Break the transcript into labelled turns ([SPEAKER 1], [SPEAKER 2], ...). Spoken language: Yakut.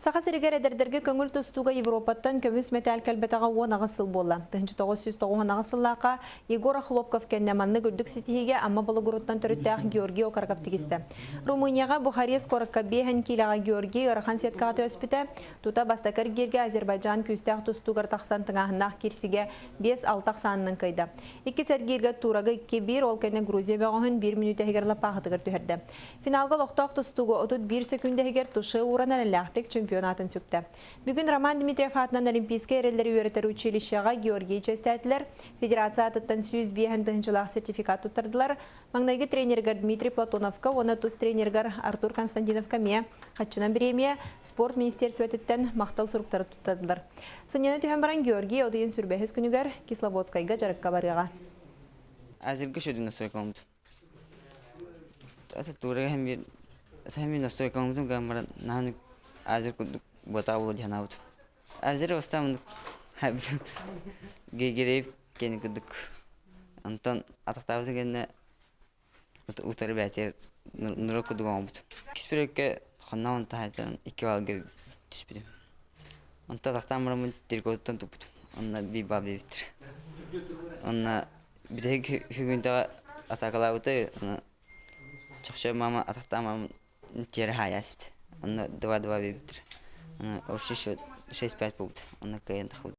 [SPEAKER 1] Саха сиригэр эдэрдэргэ көҥүл тустууга Европаттан көмүс мэтээл кэлбэтэҕэ 18 сыл буолла. 1998 сыллаахха Егор Охлопков кэннэ маннык үрдүк ситиһиигэ Амма Болугуруттан төрүттээх Георгий Окороков тигистэ. Румынияҕа Бухарест куоракка биэһэн киилэҕэ Георгий ыарахан сеткаҕа түөспүтэ. Тута бастакы эргииргэ Азербайджан күүстээх тустуугар тахсан тыҥааһыннаах киирсигэ 5-6 ахсаанынан кыайда. Иккис эргииргэ Турагы 2-1, ол кэннэ Грузия бөҕөһүн биир мүнүүтэ иһигэр лаппаахытыгар түһэрдэ. Финалга олохтоох тустууга 31 сөкүүндэ иһигэр туше ууран эрэллээхтик чемпионатын сүктэ. Бүгүн Роман Дмитриев аатынан Олимпийскай эрэллэри үөрэтэр училищеҕа Георгий чэстээтилэр. Федерация аатыттан 105 тыһыынчалаах сертификат туттардылар. Маҥнайгы тренергэр Дмитрий Платоновка уонна тус тренергэр Артур Константиновка эмиэ хаччынан бириэмийэ спорт министерствотыттан махтал суруктары туттардылар. Сынньана түһэн баран Георгий отуйун сүрбэһис күнүгэр Кисловодскайга дьарыкка барыаҕа.
[SPEAKER 2] Азерга шөдүн настройкаламмытым. Туора иһэн биир саһан настройкаламмытым гынан баран наһаа азер курдук буотаа буолуо дии санаабытым. Азер бастаан Гегереев киэнин курдук. Онтон атахтаабытым кэннэ утары бээтигэр нура курдук оҥорбутум. Иккис хонноон таһайтаран икки балга түспүтүм. Онтон атахтаан бараммын трикоттан туппутум. Онно биир бал биэрбиттэр. Онно Бүтэһик бүгүнтэҕэ атаакалаабыта аны чахчы мама атахтаамам тиэрэ хаайаасыт. Онно два-два биэрбиттэр. Аны общий счет 6-5 буолбут. Онно кыайан тахсыбыт.